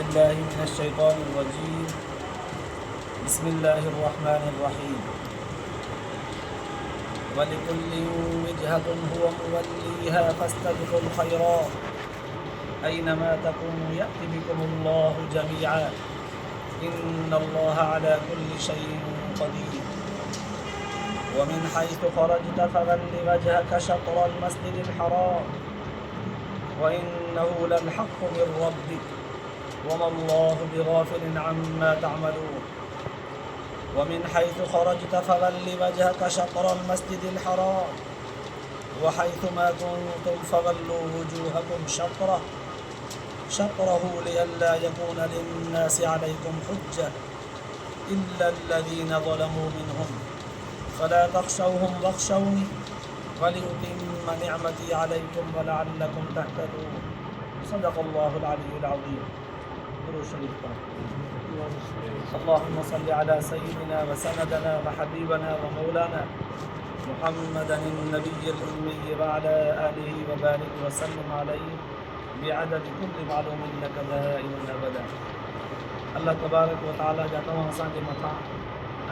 بالله من الشيطان الرجيم بسم الله الرحمن الرحيم ولكل وجهة هو موليها فاستبقوا الخيرات أينما تكونوا يأتي بكم الله جميعا إن الله على كل شيء قدير ومن حيث خرجت فول وجهك شطر المسجد الحرام وإنه للحق من ربك وما الله بغافل عما تعملون ومن حيث خرجت فول وجهك شطر المسجد الحرام وحيث ما كنتم فولوا وجوهكم شطره شطره لئلا يكون للناس عليكم حجة إلا الذين ظلموا منهم فلا تخشوهم واخشوني ولأتم نعمتي عليكم ولعلكم تهتدون صدق الله العلي العظيم درود شريف اللهم صل على سيدنا وسندنا وحبيبنا ومولانا محمدا النبي الأمي وعلى آله وبارك وسلم عليه بعدد كل معلوم لك دائما ابدا الله تبارڪ و تعالي جا توهان اسان جي مٿان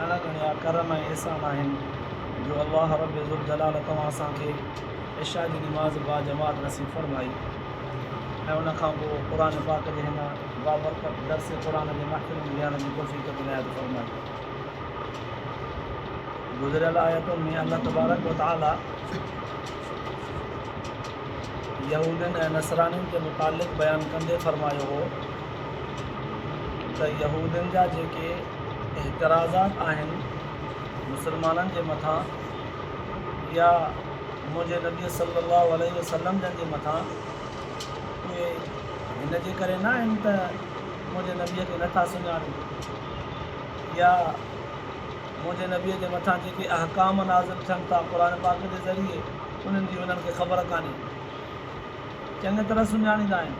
اڻ ڳڻيا ڪرم ۽ احسان آهن جو الله رب ذوالجلال توهان اسان کي عشاء جي نماز باجماعت نصيب فرمائي ۽ ان کان پوء قرآن پاڪ جي هن بابرڪت درس قرآن جي محفل ۾ ويهڻ جي توفيق عنايت فرمائي. گذريل آيتن ۾ الله تبارڪ و تعالي يهودين ۽ نصرانين جي متعلق بيان ڪندي فرمايو هو ته يهودين جا جيڪي اعتراضات آهن مسلمانن جي مٿان يا منهنجي نبي صلي الله عليه وسلم جن جي مٿان اهي هن جي ڪري نه آهن ته منهنجي نبي کي نٿا سڃاڻن يا منهنجي نبي جي مٿان جيڪي احڪام نازل ٿين ٿا قرآن پاڪ جي ذريعي انهن جي انهن کي خبر ڪانهي. چڱي طرح سڃاڻيندا آهن.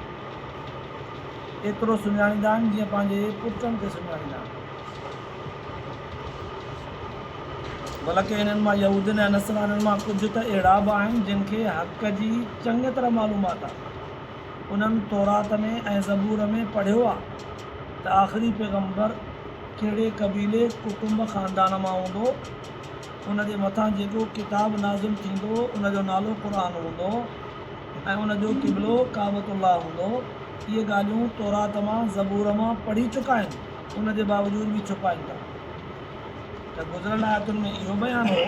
ايترو سڃاڻيندا آهن جيئن پنهنجي پٽن کي سڃاڻيندا آهن. بلڪ انهن مان يهودين ۽ نصرانين مان ڪجهه ته اهڙا به آهن جن کي حق جي چڱي طرح معلومات آهي. انهن تورات ۾ ۽ زبور ۾ پڙهيو آهي ته آخري پيغمبر ڪهڙي قبيلي، ڪٽنب، خاندان مان هوندو، ان جي مٿان جيڪو ڪتاب نازل ٿيندو ان جو نالو قرآن هوندو ۽ ان جو قبلو ڪعبة الله هوندو. اهي ڳالهيون تورات مان، زبور مان پڙهي چڪا آهن، ان جي باوجود به ڇپائين ٿا. ته گذريل آيتن ۾ اهو بيان هو.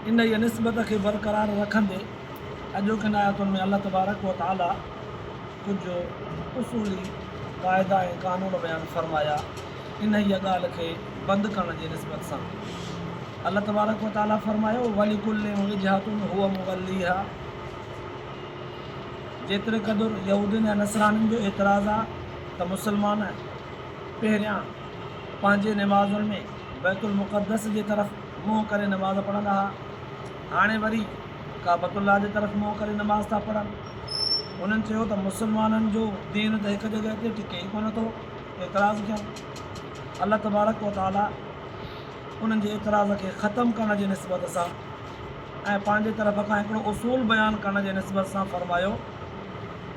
انهيء نسبت کي برقرار رکندي اڄوڪين آيتن ۾ الله تبارڪ و تعاليٰ ڪجهه اصولي قاعدا ۽ قانون بيان فرمايا، انهيء ڳالهه کي بند ڪرڻ جي نسبت سان. الله تبارڪ و تعاليٰ فرمايو، ولڪل وجهة هو موليها جيتري قدر يهودين ۽ نصرانين جو اعتراض آ ته مسلمان پهريان پنهنجي نمازن ۾ بيت المقدس جي طرف منهن ڪري نماز پڙهندا ها، هاڻي وري ڪعبة الله جي طرف منهن ڪري نماز ٿا پڙهن. انهن چيو ته مسلمانن جو دين ته هڪ جڳهه تي ٽڪي ئي ڪونه ٿو، اعتراض ڪيائون. الله تبارڪ و تعاليٰ انهن جي اعتراض کي ختم ڪرڻ جي نسبت سان ۽ پنهنجي طرف کان هڪڙو اصول بيان ڪرڻ جي نسبت سان فرمايو،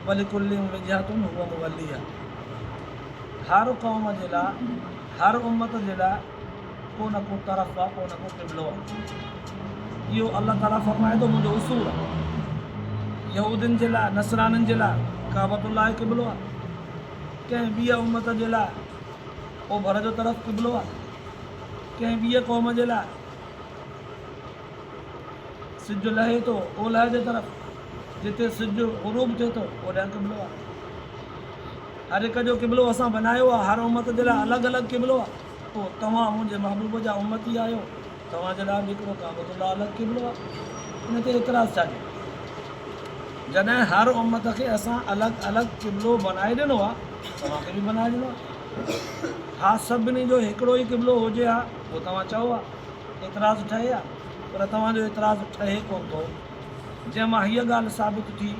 ولڪل وجهة هو موليها هر قوم جي لاء، هر امت جي لاء ڪو نه ڪو طرف آ، ڪو نه ڪو قبلو آ. اهو الله تعاليٰ فرمائي ٿو منهنجو اصول آ. يهودين جي لاء، نصرانين جي لاء ڪعبة الله قبلو آ. ڪنهن ٻيء امت جي لاء اوڀر جو طرف قبلو آ. ڪنهن ٻيء قوم جي لاء سج لهي ٿو اولهه جي طرف، جتي سج غروب ٿئي ٿو اوڏانهن قبلو آ. هر هڪ جو قبلو اسان بنايو آ، هر امت جي لاء الڳ الڳ قبلو آ. پوء توهان منهنجي محبوب جا امتي آهيو، توهان جي لاء به هڪڙو ڪعبة الله الڳ قبلو آهي، ان تي اعتراض ڇا جو؟ جڏهن هر امت کي اسان الڳ الڳ قبلو بنائي ڏنو آهي، توهان کي به بنائي ڏنو آهي. ها سڀني جو هڪڙو ئي قبلو هجي ها، پوء توهان چئو ها، اعتراض ٺهي ها، پر توهان جو اعتراض ٺهي ڪونه ٿو، جنهن مان هيء ڳالهه ثابت ٿي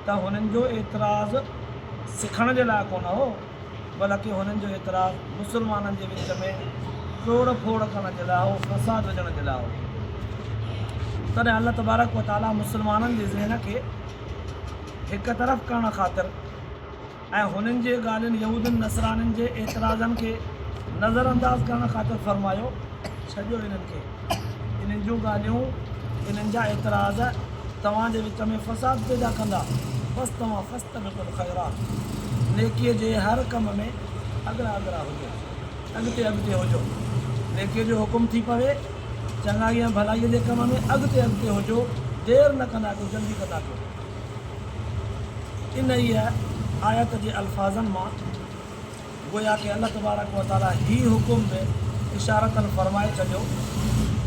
ته هنن جو اعتراض سکڻ جي لاء ڪونه هو، بلڪه هنن جو اعتراض مسلمانن جي وچ ۾ ٽوڙ ڦوڙ ڪرڻ جي لاء هو، فساد وجهڻ جي لاء هو. تڏهن الله تبارڪ و تعاليٰ مسلمانن جي ذهن کي هڪ طرف ڪرڻ خاطر ۽ هنن جي ڳالهين، يهودين نصرانين جي اعتراضن کي نظر انداز ڪرڻ خاطر فرمايو، ڇڏيو انهن کي، انهن جون ڳالهيون، انهن جا اعتراض توهان جي وچ ۾ فساد پيدا ڪندا، بس توهان فاستبقوا الخيرات، نيڪيء جي هر ڪم ۾ اڳرا اڳرا هجو، اڳتي اڳتي هجو، نيڪيء جو حڪم ٿي پوي، چڱائي ۽ ڀلائيء جي ڪم ۾ اڳتي اڳتي هجو، دير نه ڪندا ڪيو، جلدي ڪندا ڪيو. انهيء آيت جي الفاظن مان گويا ڪه الله تبارڪ و تعاليٰ هي حڪم به اشارتاً فرمائي ڇڏيو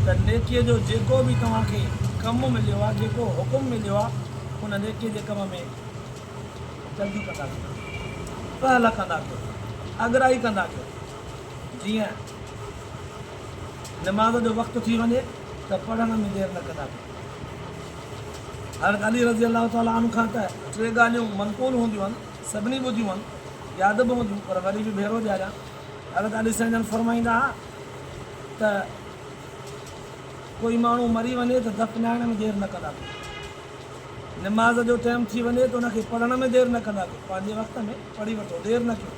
ته نيڪيء جو جيڪو به توهان کي ڪم مليو آهي، جيڪو حڪم مليو آهي، ان نيڪيء جي ڪم ۾ جلدي ڪندا ڪيو، پهل ڪندا ڪيو، اڳرائي ڪندا ڪيو، جيئن نماز جو وقت ٿي وڃي ته پڙهڻ ۾ دير نه ڪندا ڪيو. حضرت علي رضي الله تعالٰي عنه کان ته ٽي ڳالهيون منقول هونديون آهن، سڀني ٻڌيون آهن، ياد به هونديون، پر وري به ڀيرو ڏياريان. حضرت علي سائين جن فرمائيندا ها ته ڪوئي ماڻهو مري وڃي ته دفنائڻ ۾ دير نه ڪندا ڪيو. نماز جو ٽيم ٿي وڃي ته ان کي پڙهڻ ۾ دير نه ڪندا ڪيو، پنهنجي وقت ۾ پڙهي وٺو، دير نه ڪيو.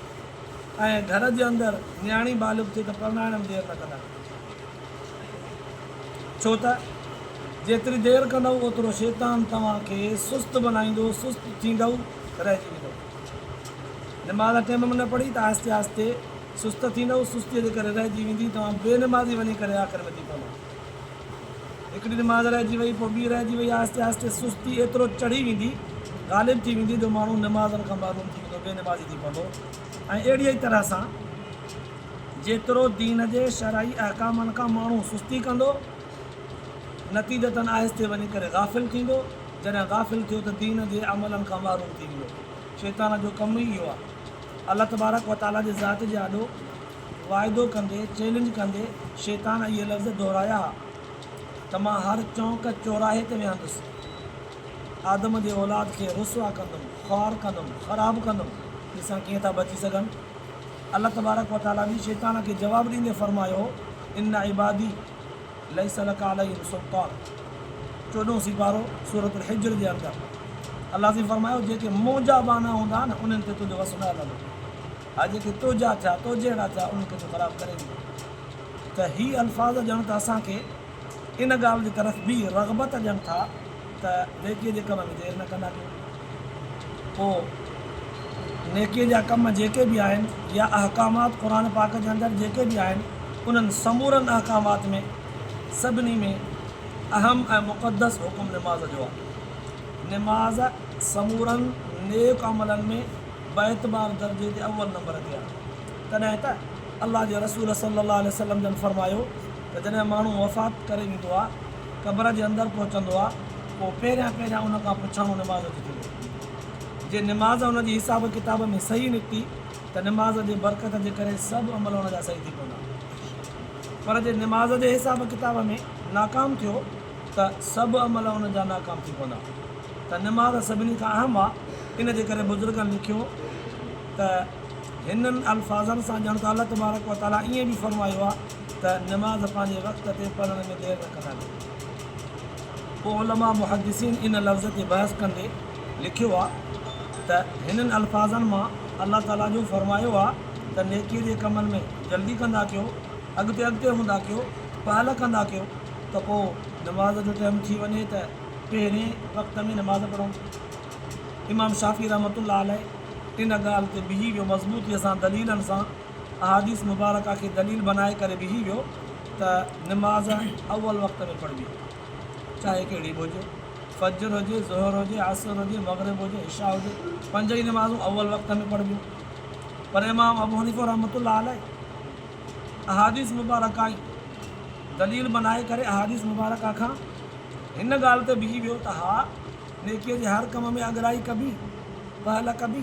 ۽ گهر جي اندر نياڻي بالغ ٿئي ته پرڻائڻ ۾ دير نه ڪندا ڪيو. ڇو ته جيتري دير ڪندؤ اوترو شيطان توهان کي سست بنائيندو، سست ٿيندؤ رهجي ويندؤ. نماز ٽيم ۾ نه پڙهي ته آهستي آهستي سست ٿيندؤ، سستيء جي ڪري رهجي ويندي، توهان بي نمازي وڃي ڪري آخر ۾ ٿي پوندؤ. هڪڙي نماز رهجي وئي، پوء ٻي رهجي وئي، آهستي آهستي سستي ايترو چڙهي ويندي، غالب ٿي ويندي جو ماڻهو نمازن کان محروم ٿي ويندو، بي نمازي ٿي پوندو ۽ اهڙيء ئي طرح سان جيترو دين جي شرعي احڪامن کان ماڻهو سستي ڪندو، نتيجتاً آهستي وڃي ڪري غافل ٿيندو، جڏهن غافل ٿيو ته دين جي عملن کان محروم ٿي ويندو. شيطان جو ڪم ئي اهو آهي. الله تبارڪ و تعاليٰ جي ذات جي آڏو واعدو ڪندي، چئلينج ڪندي، شيطان اهي لفظ دهرايا ها ته مان هر چونڪ چوراهي تي ويهندس، آدم جي اولاد کي رسوا ڪندم، خوار ڪندم، خراب ڪندم، ڏسان ڪيئن ٿا بچي سگهن. الله تبارڪ و تعاليٰ به شيطان کي جواب ڏيندي فرمايو، ان عبادي ليس لک عليهم سلطان چوڏهون سيپارو سورة الحجر جي اندر الله سائين فرمايو جيڪي منهنجا ٻانها هوندا نه انهن تي تنهنجو وس نه هلندو ها جيڪي تنهنجا ٿيا تو جهڙا ٿيا انهن کي تون خراب ڪري ويندين ته هي الفاظ ڄڻ ته اسان کي ان ڳالهه جي طرف به رغبت ڏين ٿا ته نيڪيء جي ڪم ۾ دير نه ڪندا ڪيو. پوء نيڪيء جا ڪم جيڪي به آهن يا احڪامات قرآن پاڪ جي اندر جيڪي به آهن انهن سمورن احڪامات ۾ سڀني ۾ اهم ۽ مقدس حڪم نماز جو آهي. نماز سمورن نيڪ عملن ۾ باعتبار درجي تي اول نمبر تي آهي. تڏهن ته الله جي رسول صلي الله عليه وسلم جن فرمايو ته جڏهن ماڻهو وفات ڪري ويندو آهي، قبر جي اندر پهچندو آ، پوء پهريان پهريان ان کان پڇاڻو نماز جو ٿيندو. جي نماز ان جي حساب ڪتاب ۾ صحيح نڪتي ته نماز جي برڪت جي ڪري سڀ عمل ان جا صحيح ٿي پوندا. پر جي نماز جي حساب ڪتاب ۾ ناڪام ٿيو ته سڀ عمل ان جا ناڪام ٿي پوندا. ته نماز سڀني کان اهم آ، ان جي ڪري بزرگن لکيو ته هنن الفاظن سان ڄڻ ته الله تبارڪ و تعاليٰ ائين به فرمايو آ ته نماز پنهنجي وقت تي پڙهڻ ۾ دير نه ڪندا ڪيو. پوء علماء محدثين ان لفظ تي بحث ڪندي لکيو آ ته هنن الفاظن مان الله تعاليٰ جو فرمايو آ ته نيڪي جي ڪمن ۾ جلدي ڪندا ڪيو، اڳتي اڳتي هوندا ڪيو، پهل ڪندا ڪيو ته پوء نماز جو ٽيم ٿي وڃي ته پهرين وقت ۾ نماز پڙهو. امام شافعي رحمة الله عليه ان ڳالهه تي بيهي ويو مضبوطيء سان دليلن سان احاديث مبارڪه کي دليل بنائي ڪري بيهي ويو ته نماز اول وقت ۾ پڙهبي چاهي ڪهڙي به هجي فجر هجي ظهر هجي عصر هجي مغرب هجي عشاء هجي پنج ئي نمازون اول وقت ۾ پڙهبيون پر امام ابو حنيفه رحمة الله عليه احاديث مبارڪه ئي دليل بنائي ڪري احاديث مبارڪه کان هن ڳالهه تي بيهي ويو ته ها نيڪيء جي هر ڪم ۾ اڳرائي ڪبي پهل ڪبي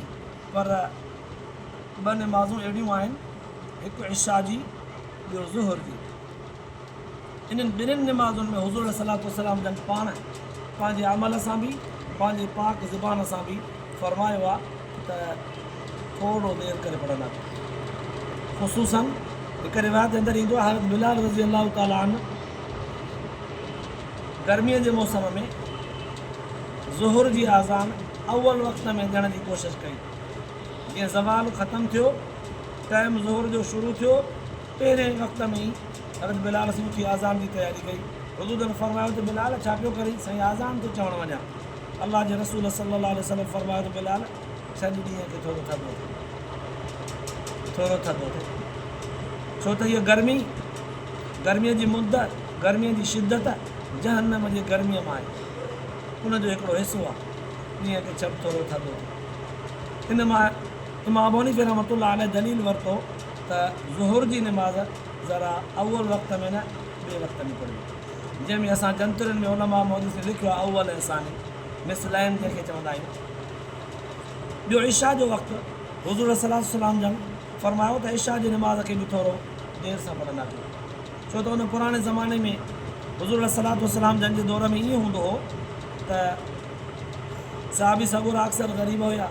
پر ٻه نمازون اهڙيون آهن، هڪ عشاء جي، ٻيو ظهر جي. انهن ٻنهين نمازن ۾ حضور عليه الصلوة والسلام جن پاڻ پنهنجي عمل سان به پنهنجي پاڪ زبان سان به فرمايو آهي ته ٿورڙو دير ڪري پڙهندا ڪيو. خصوصاً هڪ روايت جي اندر ايندو آهي حضرت بلال رضي الله تعالٰي عنه گرميء جي موسم ۾ ظهر جي آذان اول وقت ۾ ڏيڻ جي ڪوشش ڪئي. جيئن زوال ختم ٿيو، ٽائيم ظهر جو شروع ٿيو، پهرئين وقت ۾ ئي حضرت بلال سين اٿي آذان جي تياري ڪئي. حضور جن فرمايو ته بلال ڇا پيو ڪرين؟ سائين آذان ٿو چوڻ وڃان. الله جي رسول صلي الله عليه وسلم فرمايو ته بلال ڇڏ ڏينهن کي ٿورو ٿڌو ٿئي. ٿورو ٿڌو ٿئي. ڇو ته هيء گرمي، گرميء جي مد، گرميء جي شدت جهنم جي گرميء مان آهي. ان جو هڪڙو حصو آهي. ڏينهن کي ڇڏ ٿورو ٿڌو ٿئي. ان مان امام ابو حنيفه رحمة الله عليه دليل ورتو ته ظهر جي نماز ذرا اول وقت ۾ نه ٻئي وقت ۾ پڙهبي. جنهن ۾ اسان جنترين ۾ علماء محدثين لکيو آهي اول ۽ ثاني مثلين جنهن کي چوندا آهيون. ٻيو عشاء جو وقت حضور صلي الله عليه وسلم جن فرمايو ته عشاء جي نماز کي به ٿورو دير سان پڙهندا ڪيو ڇو ته ان پراڻي زماني ۾ حضور عليه الصلوة والسلام جن جي دور ۾ ائين هوندو هو ته صحابي سڳورا اڪثر غريب هيا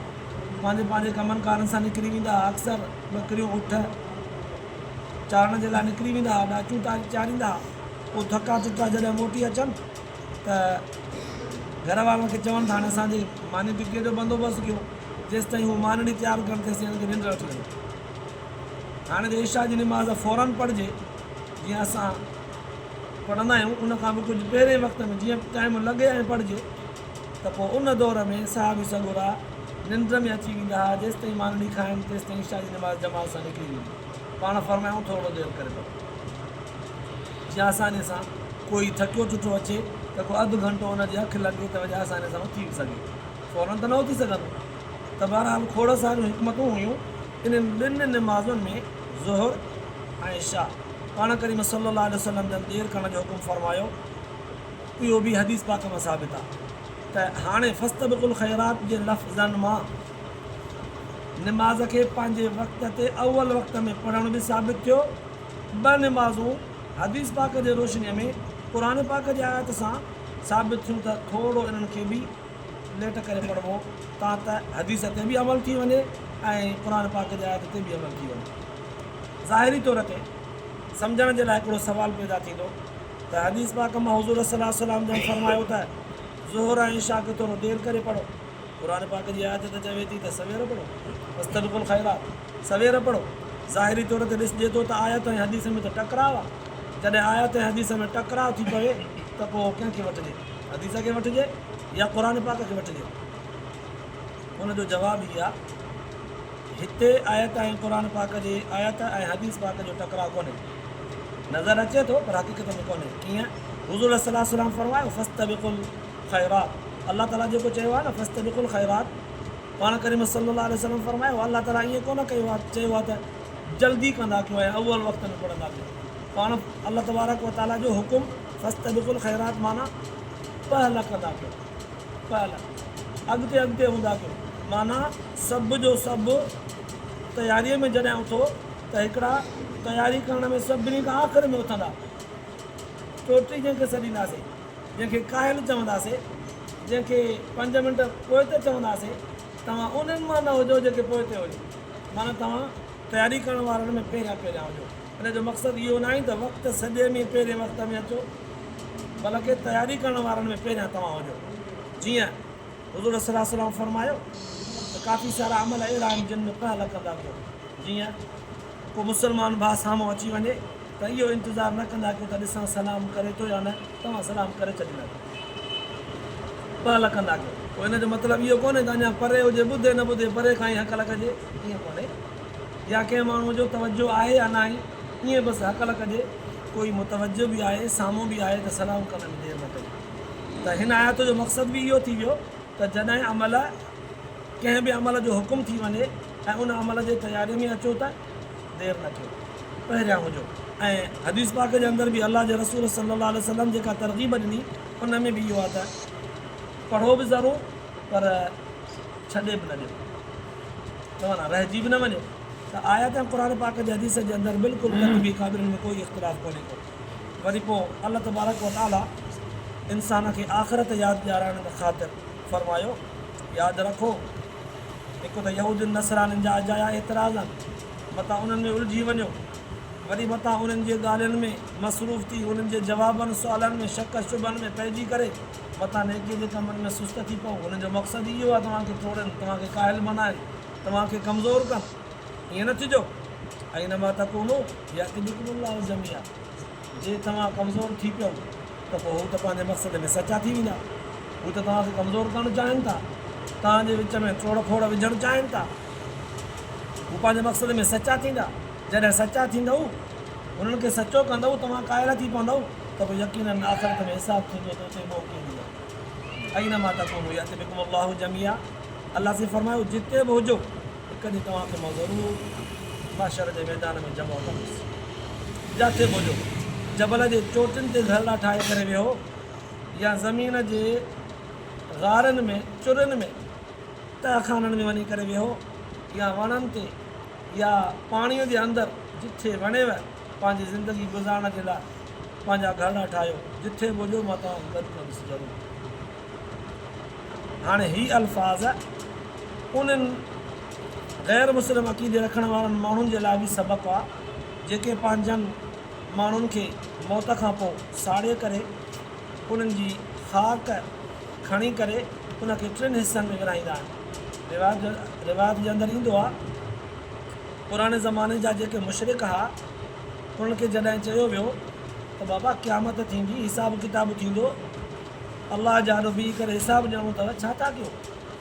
پنهنجي پنهنجي ڪمن ڪارن سان نڪري ويندا هئا اڪثر ٻڪريون اٺ چارڻ جي لاء نڪري ويندا هئا ڏاچون چاريندا هئا پوء ٿڪا ٽٽا جڏهن موٽي اچن ته گهر وارن کي چون ته هاڻي اسان جي ماني ٽڪيء جو بندوبست ڪيو. جيستائين هو مانڙي تيار ڪن تيستائين هنن کي ننڊ وٺي وڃي. هاڻي جي عشاء جي نماز فوراً پڙهجي جيئن اسان پڙهندا آهيون ان کان به ڪجهه پهرين وقت ۾ جيئن ٽائيم لڳي ۽ پڙهجي ته پوء ان دور ۾ صحابي سڳورا ننڊ ۾ اچي ويندا هئا جيستائين مانڙي کائن تيستائين عشاء جي نماز جماعت سان نڪري ويندي. پاڻ فرمايائون ٿورڙو دير ڪري پڙهو. جيئن آسانيء سان ڪوئي ٿڪيو ٽٽو اچي ته ڪو اڌ گهنٽو ان جي اک لڳي ته وڃي آسانيء سان اٿي به سگهي. فوراً ته نه اٿي سگهندو. ته بهرحال کوڙ ساريون حڪمتون هيون انهن ٻن نمازن ۾ ظهر ۽ عشاء. پاڻ ڪريم صلّي اللّٰه عليه وسلّم جن دير ڪرڻ جو حڪم فرمايو. اهو به حديث پاڪ مان ثابت آهي ته هاڻي فاستبقوا الخيرات جي لفظن مان نماز کي پنهنجي وقت تي اول وقت ۾ پڙهڻ به ثابت ٿيو. ٻه نمازون حديث پاڪ جي روشنيء ۾ قرآن پاڪ جي آيت سان ثابت ٿيون ته ٿورو انهن کي به ليٽ ڪري پڙهبو تان ته حديث تي به عمل ٿي وڃي ۽ قرآن پاڪ جي آيت تي به عمل ٿي وڃي. ظاهري طور تي سمجهڻ جي لاء هڪڙو سوال پيدا ٿيندو ته حديث پاڪ مان حضور صلي الله عليه وسلم جن فرمايو ته ظهر ۽ عشاء کي ٿورو دير ڪري پڙهو. قرآن پاڪ جي آيت ته چوي ٿي ته سوير پڙهو، فاستبقوا الخيرات، سوير پڙهو. ظاهري طور تي ڏسجي ٿو ته آيت ۽ حديث ۾ ته ٽڪراء آهي. جڏهن آيت ۽ حديث ۾ ٽڪراء ٿي پوي ته پوء ڪنهن کي وٺجي؟ حديث کي وٺجي يا قرآن پاڪ کي وٺجي؟ ان جو جواب هي آهي، هتي آيت ۽ قرآن پاڪ جي آيت ۽ حديث پاڪ جو ٽڪراء ڪونهي. نظر اچي ٿو پر حقيقت ۾ ڪونهي. ڪيئن؟ حضور صلي الله عليه وسلم فرمايو، فاستبقوا الخيرات، الله تعاليٰ جيڪو چيو آهي نه فاستبقوا الخيرات، پاڻ ڪريم صلي الله عليه وسلم فرمايو، الله تعاليٰ ائين ڪونه ڪيو آهي، چيو آهي ته جلدي ڪندا ڪيو ۽ اول وقت ۾ پڙهندا ڪيو. پاڻ الله تبارڪ و تعاليٰ جو حڪم فاستبقوا الخيرات معنيٰ پهل ڪندا ڪيو، پهل، اڳتي اڳتي هوندا ڪيو، معنيٰ سڀ جو سڀ تياريء ۾ جڏهن اٿو ته هڪڙا تياري ڪرڻ ۾ سڀني کان آخر ۾ اٿندا، ٽوٽي جنهن کي سڏينداسين. جنهن کي ڪاهل چونداسين، جنهن کي پنج منٽ پوئتي چونداسين، توهان انهن مان نه هجو جيڪي پوئتي هجو، معنيٰ توهان تياري ڪرڻ وارن ۾ پهريان پهريان هجو. ان جو مقصد اهو ناهي ته وقت سڄي ۾ پهرين وقت ۾ اچو، بلڪه تياري ڪرڻ وارن ۾ پهريان توهان هجو. جيئن حضور صلي الله عليه وسلم فرمايو ته ڪافي سارا عمل اهڙا آهن جن ۾ پهل ڪندا ڪيو، جيئن ڪو مسلمان ڀاء سامهون اچي وڃي ته اهو انتظار نه ڪندا ڪيو ته ڏسان سلام ڪري ٿو يا نه، توهان سلام ڪري ڇڏيندا ڪيو، پهل ڪندا ڪيو. پوء ان جو مطلب اهو ڪونهي ته اڃا پري هجي ٻڌي نه ٻڌي پري کان ئي هڪل ڪجي، ائين ڪونهي. يا ڪنهن ماڻهوء جو توجه آهي يا ناهي، ائين بس هڪل ڪجي. ڪوئي متوجه به آهي، سامهون به آهي ته سلام ڪرڻ ۾ دير نه ڪجي. ته هن آيت جو مقصد به اهو ٿي ويو ته جڏهن عمل ڪنهن به عمل جو حڪم ٿي وڃي ۽ ان عمل جي تياري ۾ اچو ته دير نه ڪيو، پهريان هجو. ۽ حديث پاڪ جي اندر به الله جي رسول صلي الله عليه وسلم جيڪا ترغيب ڏني ان ۾ به اهو آهي ته پڙهو به ضرور پر ڇڏي به نه ڏيو، ته معنيٰ رهجي به نه وڃو. ته آيت ۽ قرآن پاڪ جي حديث جي اندر بلڪل قطبي قابلن ۾ ڪوئي اختلاف ڪونهي ڪو. وري پوء الله تبارڪ و تعاليٰ انسان کي آخرت ياد ڏيارائڻ خاطر فرمايو، ياد رکو! هڪ ته يهودين نصرانين جا اجايا اعتراض آهن، متان انهن ۾ الجهي وڃو، وري متان انهن جي ڳالهين ۾ مصروف ٿي انهن جي جوابن، سوالن، ۾ شڪ شبهن ۾ پئجي ڪري متان نيڪيء جي ڪمن ۾ سست ٿي پئو. انهن جو مقصد ئي اهو آهي توهان کي ٽوڙين، توهان کي ڪاهل بنائين. توهان کي ڪمزور ڪن، ائين نه ٿجو. اينما تڪونو ياتي بڪم الله جميعا، جي توهان ڪمزور ٿي پيؤ ته پوء هو ته پنهنجي مقصد ۾ سچا ٿي ويندا. هو ته توهان کي ڪمزور ڪرڻ چاهين ٿا، توهان جي وچ ۾ ٽوڙ ڦوڙ وجهڻ چاهين ٿا. هو پنهنجي مقصد ۾ سچا ٿيندا. جڏهن سچا ٿيندؤ، انهن کي سچو ڪندؤ، توهان قائل ٿي پوندؤ ته پوء يقيناً آخرت ۾ حساب ٿيندو ته اتي منهن ڪيئن ڏيندؤ. اينما تڪونوا يات بڪم الله جميعا، الله سائين فرمايو، جتي به هجو، هڪ ڏينهن توهان کي مان ضرور محشر جي ميدان ۾ جمع ڪندس. جاٿي به هجو، جبل جي چوٽين تي گهرڙا ٺاهي ڪري ويهو يا زمين جي غارن ۾، چرين ۾، تهه خانن ۾ وڃي ڪري ويهو يا وڻن تي يا پاڻيء جي اندر جٿي وڻيو پنهنجي زندگي گذارڻ جي لاء پنهنجا گهرڙا ٺاهيو، جٿي به هجو مان توهان کي گڏ ڪندس ضرور. هاڻي هي الفاظ انهن غير مسلم عقيدي رکڻ وارن ماڻهن جي لاء به سبق آ جيڪي پنهنجن ماڻهن کي موت کان پوء ساڙي ڪري انهن جي خاڪ کڻي ڪري ان کي ٽن حصن ۾ ورهائيندا آهن. روايت روايت جي اندر ايندو آ پراڻي زماني جا جيڪي مشرڪ ها انهن کي جڏهن چيو ويو ته بابا قيامت ٿيندي حساب ڪتاب ٿيندو الله جي آڏو بيهي ڪري حساب ڏيڻو اٿو ڇا ٿا ڪيو؟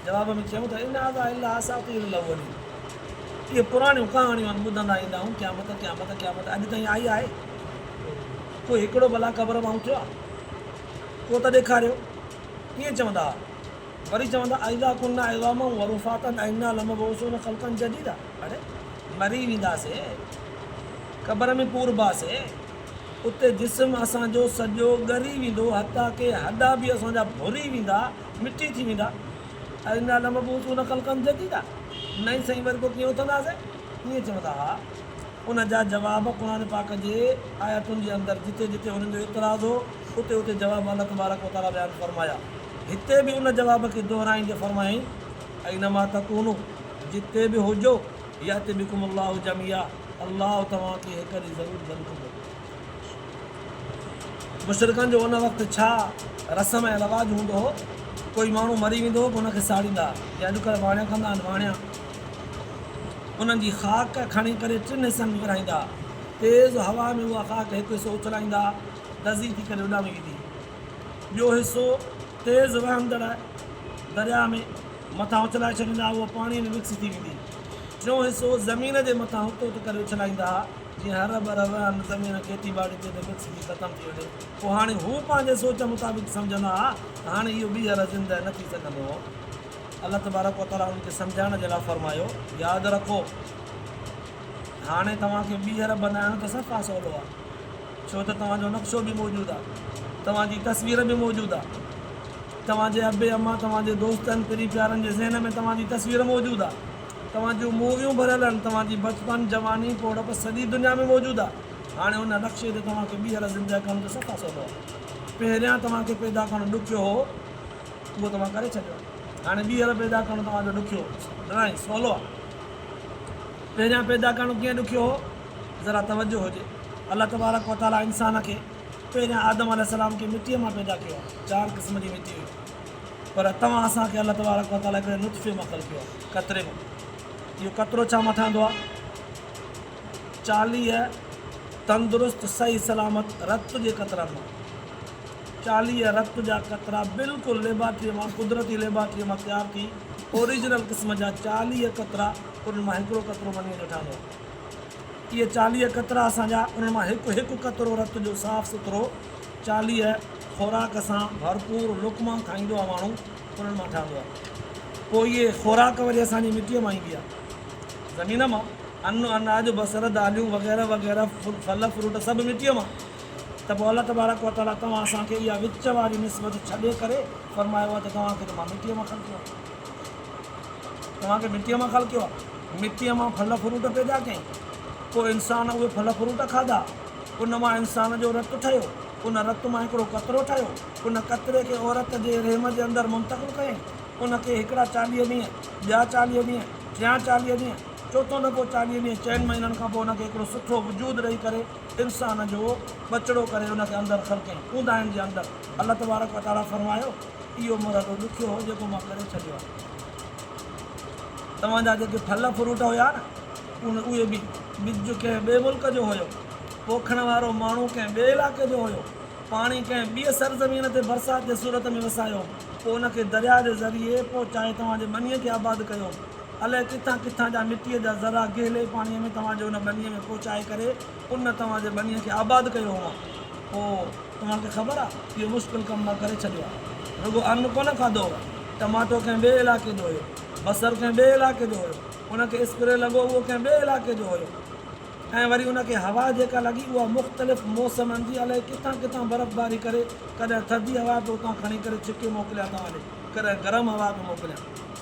جواب ۾ چيائون ته ان هذا الا اساطير الاولين اهي پراڻيون ڪهاڻيون آهن ٻڌندا ايندا آهيون قيامت قيامت قيامت اڄ تائين آئي آهي ڪو هڪڙو ڀلا قبر مان اٿيو آهي ڪو ته ڏيکاريو ائين چوندا هئا وري چوندا اذا ڪنا عظاما ورفاتا ائنا لمبعوثون خلقا جديدا اڙي مري وينداسي قبر ۾ پورباسي اتي جسم اسان جو سڄو ڳري ويندو، حتيٰ ڪي هڏا به اسان جا ڀري ويندا، مٽي ٿي ويندا. ائنا لمبعوثون خلقا جديدا، نئين سئين وري پوء ڪيئن اٿنداسين؟ ائين چوندا ها. ان جا جواب قرآن پاڪ جي آيتن جي اندر جتي جتي انهن جو اعتراض هو، اتي اتي جواب الله تبارڪ وتعاليٰ بيان فرمايا. هتي به ان جواب کي دهرائيندي فرمايائين، اينما تڪونوا، جتي به هجو، يأت بڪم الله جميعا، الله توهان کي هڪ ڏينهن ضرور گڏ ڪندو. مشرڪن جو ان وقت ڇا رسم ۽ رواج هوندو هو، ڪوئي ماڻهو مري ويندو هو ته ان کي ساڙيندا ها، جيئن اڄڪلهه واڻيا ڪندا آهن، واڻيا انهن جي خاڪ کڻي ڪري ٽن حصن ۾ ورهائيندا ها، تيز هوا ۾ اها خاڪ هڪ حصو اڇلائيندا ها، دزي ٿي ڪري اڏامي ويندي هئي، ٻيو حصو تيز وهندڙ درياء ۾ مٿان اڇلائي ڇڏيندا ها، اهو پاڻيء ۾ مڪس ٿي ويندي. ٽيون حصو زمين جي مٿان اتو ات ڪري اڇلائيندا ها، جيئن هر ٻر وهن زمين کيتي ٻاڙي تي ته مڪس ٿي ختم ٿي وڃي. پوء هاڻي هو پنهنجي سوچ مطابق سمجهندا ها ته هاڻي اهو ٻيهر زندهه نه ٿي سگهندو هو. الله تبارڪ و تعاليٰ انهن کي سمجهائڻ جي لاء فرمايو، ياد رکو! هاڻي توهان کي ٻيهر بنائڻ ته صفا سولو آهي، ڇو ته توهان جو نقشو به موجود آهي، توهان جي تصوير به موجود آهي. توهان جي ابي امان، توهان جي دوستن، پرين پيارن جي ذهن ۾ توهان جي تصوير موجود آهي. توهان جون موويون ڀريل آهن. توهان جي بچپن، جواني، پوڙهپ سڄي دنيا ۾ موجود آهي. هاڻي ان نقشي تي توهان کي ٻيهر زنده ڪرڻ ته صفا سولو آهي. پهريان توهان کي پيدا ڪرڻ ڏکيو هو، اهو توهان ڪري ڇڏيو. هاڻي ٻيهر پيدا ڪرڻ توهان جو ڏکيو ناهي، سولو آهي. پهريان پيدا ڪرڻ ڪيئن ڏکيو هو؟ ذرا توجه هجي. الله تبارڪ وتعاليٰ انسان کي پهريان آدم عليه السلام کي مٽيء مان پيدا ڪيو آهي، چار قسم جي مٽي هئي، پر توهان اسان کي الله تبارڪ و تعاليٰ هڪڙي نطفي مان خلقيو آهي، قطري مان. اهو قطرو ڇا مان ٺهندو آهي؟ 40 تندرست صحيح سلامت رت جي قطرن مان. 40 رت جا قطرا بلڪل ليبارٽريء مان، قدرتي ليبارٽريء مان تيار ٿي اوريجنل قسم جا 40 قطرا، انهن مان هڪڙو قطرو منيء جو ٺهندو آهي. اهي 40 قطرا اسان جا، انهن مان هڪ هڪ قطرو رت جو صاف سٿرو 40 خوراڪ سان ڀرپور لقما کائيندو آهي ماڻهو، انهن مان ٺهندو آهي. پوء اهي خوراڪ وري اسان جي مٽيء مان ايندي آهي، زمين مان، ان، اناج، بصر، داليون وغيره وغيره، ڦل فروٽ سڀ مٽيء مان. ته پوء الله تبارڪ و تعاليٰ توهان اسان کي اها وچ واري نسبت ڇڏي ڪري فرمايو آهي ته توهان کي ته مان مٽيء مان خلقيو آهي. توهان کي مٽيء مان خلقيو آهي. مٽيء مان ڦل فروٽ پيدا ڪيائين. پوء انسان اهي ڦل فروٽ کاڌا. ان مان انسان جو رت ٺهيو. ان رت مان هڪڙو قطرو ٺهيو. ان قطري کي عورت جي رحم جي اندر منتقل ڪيائين. ان کي هڪڙا 40 ڏينهن، ٻيا 40 ڏينهن، ٽيان 40 ڏينهن، چوٿون دفعو 40 ڏينهن، چئن مهينن کان پوء ان کي هڪڙو سٺو وجود ڏئي ڪري انسان جو ٻچڙو ڪري ان کي اندر خلقيائين. اونداهين جي اندر. الله تبارڪ وتعاليٰ فرمايو. اهو مرحلو ڏکيو هو جيڪو مان ڪري ڇڏيو آهي. توهان جا جيڪي ڦل فروٽ هيا نه ان اهي به ٻج ڪنهن ٻئي ملڪ جو هيو، پوکڻ وارو ماڻهو ڪنهن ٻئي علائقي جو هيو، پاڻي ڪنهن ٻيء سرزمين تي برسات جي صورت ۾ وسايو، پوء ان کي درياء جي ذريعي پهچائي توهان جي ٻنيء کي آباد ڪيو. الائي ڪٿان ڪٿان جا مٽيء جا ذرا گهلي پاڻيء ۾ توهان جي ان ٻنيء ۾ پهچائي ڪري ان توهان جي ٻنيء کي آباد ڪيو هئان. پوء توهان کي خبر آ اهو مشڪل ڪم مان ڪري ڇڏيو آ. رڳو ان ڪونه کاڌو هو. ٽماٽو ڪنهن ٻئي علائقي جو هيو. بصر ڪنهن ٻئي علائقي جو هيو. ان کي اسپري لڳو اهو ڪنهن ٻئي علائقي جو هيو. ۽ وري ان کي هوا جيڪا لڳي اها مختلف موسمن جي الائي ڪٿان ڪٿان برفباري ڪري ڪڏهن ٿڌي هوا به اتان کڻي ڪري ڇڪي موڪليا توهان ڏي ڪڏهن گرم هوا به موڪليا.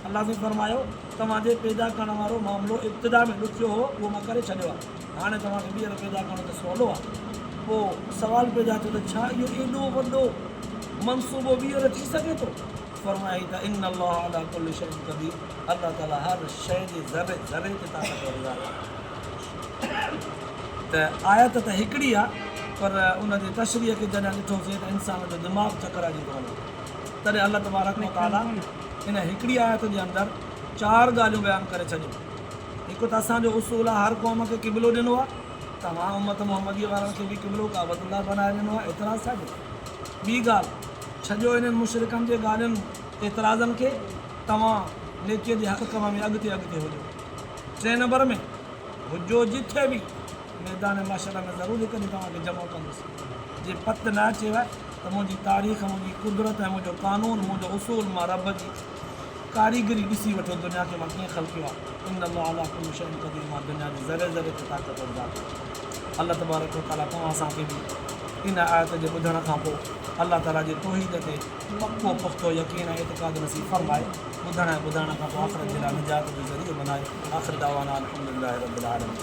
الله سائين فرمايو، توهان جي پيدا ڪرڻ وارو معاملو ابتدا ۾ ڏکيو هو اهو مان ڪري ڇڏيو آهي هاڻي توهان کي ٻيهر پيدا ڪرڻ ته سولو آهي. پوء سوال پيدا ٿيو ته ڇا اهو ايڏو وڏو منصوبو ٻيهر ٿي سگهي ٿو؟ فرمايائين ته ان الله علي ڪل شيء قدير الله تعالي هر شيء جي ذري ذري تي طاقتور ذات آهي. ته آيت ته هڪڙي آهي پر ان جي تشريح کي جڏهن ڏٺوسين ته انسان جو دماغ چڪرائجي ٿو وڃي. تڏهن الله تبارڪ و تعالي ان هڪڙي آيت جي اندر چار ڳالهيون بيان ڪري ڇڏيون. هڪ ته اسان جو اصول آهي هر قوم کي قبلو ڏنو آهي، توهان امت محمديء وارن کي به قبلو ڪعبة الله بنائي ڏنو آهي، اعتراض ڇا جو؟ ٻي ڳالهه، ڇڏيو انهن مشرڪن جي ڳالهين اعتراضن کي، توهان نيڪيء جي هر ڪم ۾ اڳتي اڳتي هجو. ٽئين نمبر ۾، هجو جٿي به، ميدان محشر ۾ ضرور هڪ ڏينهن توهان کي جمع ڪندس. جي پت نه اچيو ته منهنجي تاريخ، منهنجي قدرت ۽ منهنجو قانون، منهنجو اصول، مان رب جي ڪاريگري ڏسي وٺو دنيا کي مان ڪيئن خلقيو آهي. ان الله علي ڪل شيء قدير مان دنيا جي ذري ذري تي طاقتور ذات آهيان. الله تبارڪ و تعاليٰ توهان اسان کي به ان آيت جي ٻڌڻ کان پوء الله تعاليٰ جي توحيد تي پڪو پختو يقين ۽ اعتقاد نصيب فرمائي. ٻڌڻ ۽ ٻڌائڻ کان پوء آخرت جي لاء نجات جو ذريعو بنائي. آخر دعوانا الحمدلله رب العالمين.